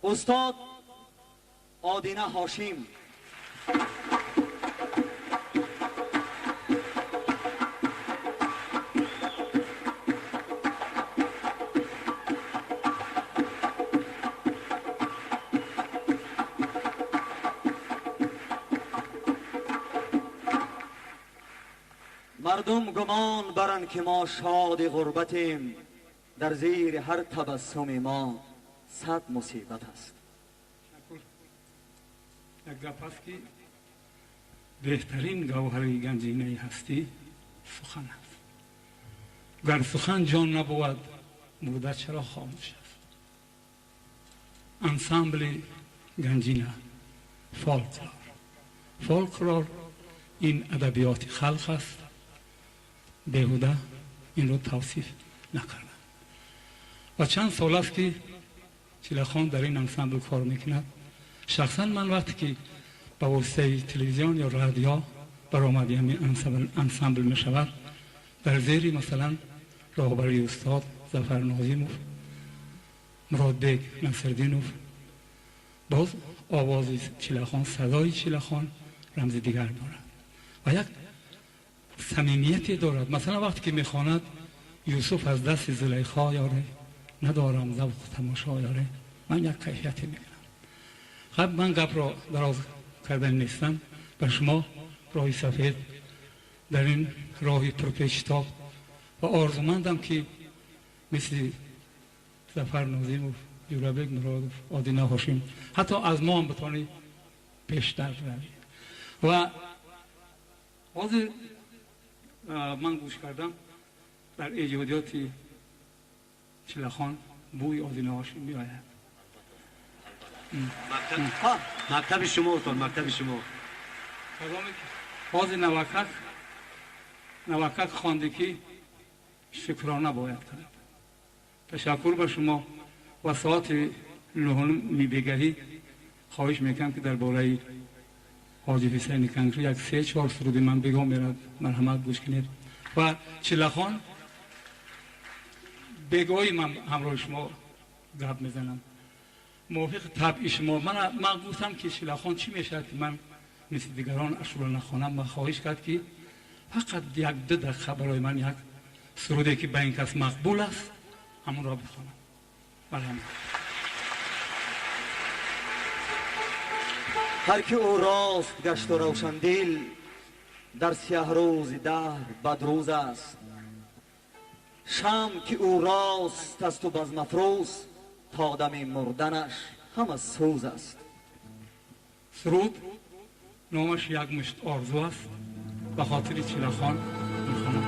Устод Одина Ҳошим. Мардум гумон баранд, ки мо шоди ғурбатем, дар зери ҳар табассуми мо 100 мусибат аст. Як гап аст, ки беҳтарин гавҳари ганҷинаи ҳастӣ сухан аст. Гар сухан ҷон набувад, мурда чаро хомӯш аст? Ансамбли Ганҷина фолклор. Фолклор ин адабиёти халқ аст. Беҳуда инро тавсиф накардам. Ва чанд сол аст, ки Чилахон дар ин ансамбл кор мекунад. Шахсан ман вақте ки ба воситаи телевизион ё радио баромади ҳамин ансамбл мешавад, дар зери, масалан, роҳбарии устод Зафар Нозимов, Муродбек Насриддинов, боз овози Чилахон, садои Чилахон рамзи дигар дорад ва як самимияте дорад. Масалан, вақте ки мехонад «Юсуф аз дасти Зулайхо ёре, надорам завқу тамошо ёре», ман як кайфияте мекунам. Хаб, ман гапро дароз кардан нестам. Ба шумо роҳи сафед дар ин роҳи пурпечтоб ва орзумандам, ки мисли Зафар Нозимов, Ҷӯрабек Муродов, Одина Ҳошим, ҳатто аз мо ҳам битонӣ пештар равӣ. Ва ҳозир ман гӯш кардам, дар эҷодиёти Чилахон бӯи Одина Ҳошим меояд. Мактаби шумо, устод, мактаби шумо. Ҳозир навакак навакак хонде, ки шукрона бояд кард. Ташаккур ба шумо. Ва соати 9:30 бегаҳӣ хоҳиш мекунам, ки дар бораи Ҳоҷи Ҳусайни Кангрӣ як се чор суруди ман бегоҳ мерад. Марҳамат, гӯш кунед. Ва Чилахон, бегоҳӣ ман ҳамроҳи шумо гап мезанам мувофиқи табъи шумо. Ман гуфтам, ки Чилахон, чӣ мешавад, ки ман мисли дигарон ашура нахонам? Ва хоҳиш кард, ки фақат як ду дақиқа барои ман як суруде, ки ба ин кас мақбул аст, ҳамонро бихонам. Марҳамат. Ҳар ки ӯ рост гашту равшандил, дар сиёҳрӯзи даҳр бадрӯз аст. Шам ки ӯ рост асту базмафрӯз, то дами мурданаш ҳама сӯз аст. Суруд номаш «Як мушт орзу» аст. Ба хотири Чилахон мехонам.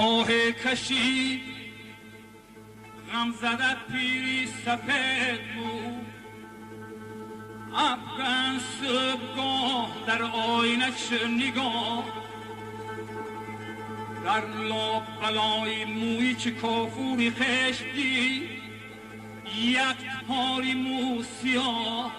Оҳе кашид ғамзада пири сафед мӯ, афган субҳгоҳ дар оина чӣ нигоҳ, дар лоб балои мӯи чӣ кофури хеш дид як тори мӯ сиёҳ.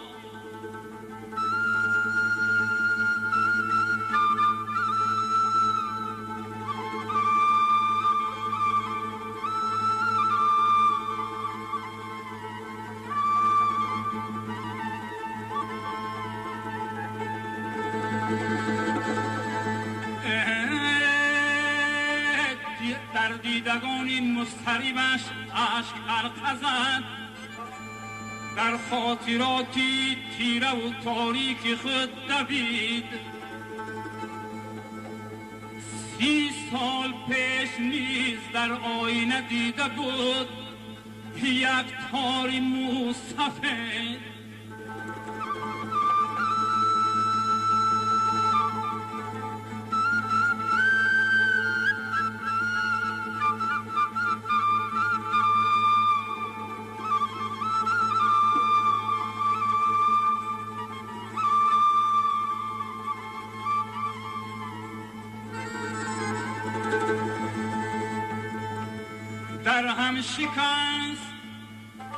Дар дидагони музтарибаш ашк ҳалқа зад, дар хотироти тираву торики худ давид. 30 сол пеш низ дар оина дида буд як тори мӯ сафед. Дар ҳам шикаст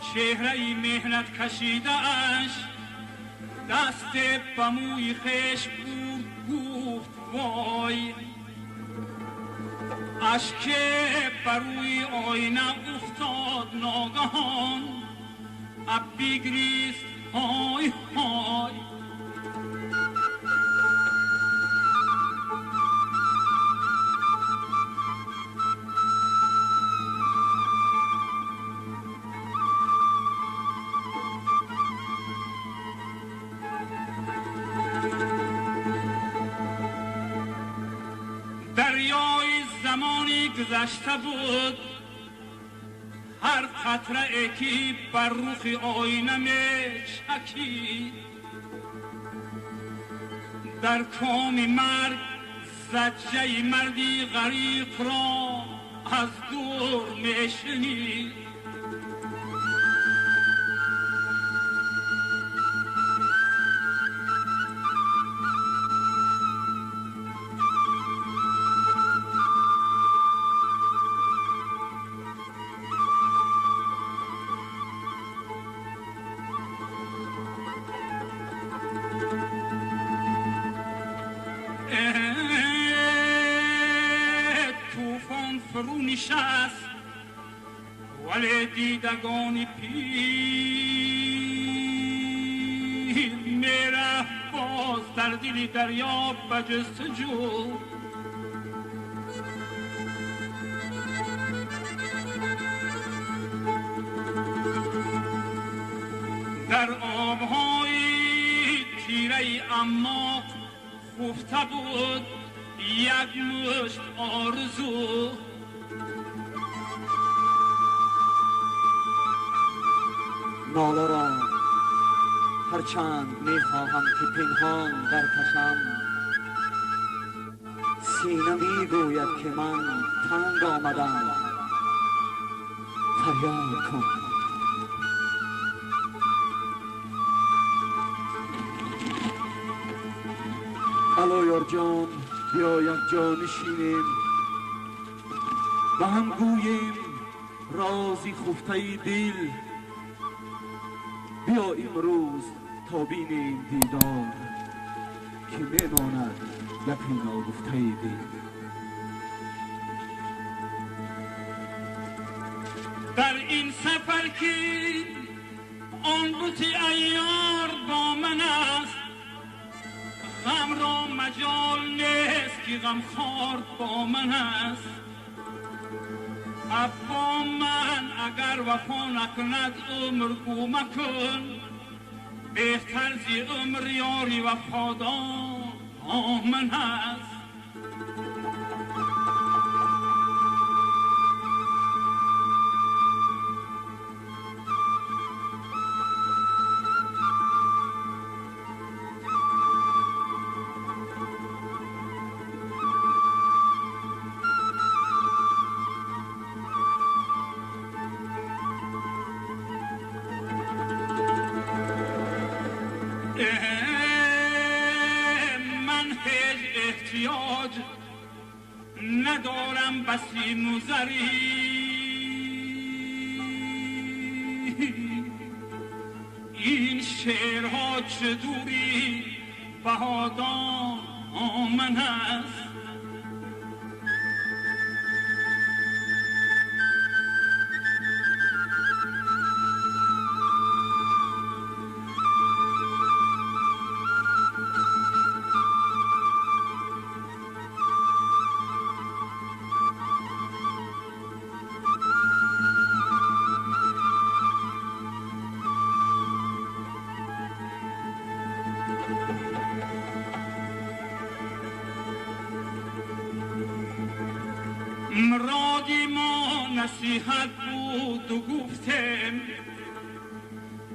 чеҳраи меҳнат кашидааш. دست به موی خویش برد گفت وای، اشک بر روی آینه افتاد ناگهان، اب بگریست های های. دریای زمانی گذشته بود، هر قطره که بر رخ آینه می چکید، در کام مرگ زجه مردی غریق را از دور می شنید. فرو نشست ولی دیدگان پیر میرفت باز در دل دریا به جستجو. در آبهای تیره اعماق خفته بود یک مشت آرزو. ناله را هرچند میخواهم که پنهان درکشم، سینه میگوید که من تنگ آمدم، فریاد کن. الا یار جان بیا یک جا نشینیم، به هم گوییم رازی خفته دل، بیا امروز تا بینیم دیدار که میماند گپی ناگفته دل. در این سفر که آن بت عیار با من است، غم را مجال نیست که غمخوار با من است. ابا من اگر وفا نکند عمر گو مکن، بهتر زی عمر یاری وفادار با من است. من هیچ احتیاج ندارم بسی مزری، این شعرها چه دوری بهادان من است. مرادی ما نصیحت بود و گفتیم،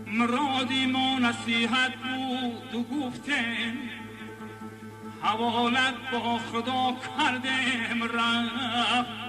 مرادی ما نصیحت بود و گفتیم، حوالت با خدا کردیم رفت.